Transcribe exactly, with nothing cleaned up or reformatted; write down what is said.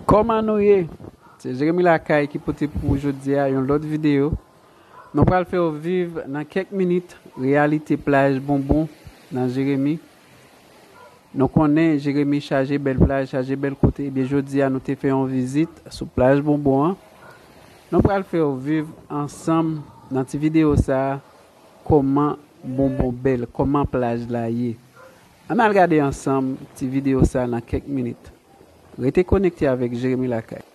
Kòman nou ye? Se Jeremy Lakay ki pote pou ou jodi a yon lòt videyo. Nou pral fè w viv nan kèk minit reyalite plaj Bonbon nan Jeremi. Nou konnen Jeremi chaje bèl plaj, chaje bèl kote. Ebyen, jodi a nou te fè yon vizit sou plaj Bonbon an. Nou pral fè w viv ansanm nan ti videyo sa a kòman Bonbon bèl, kòman plaj la ye. Ann al gade ansanm ti videyo sa a nan kèk minit. Rete konekte avèk Jeremy Lakay.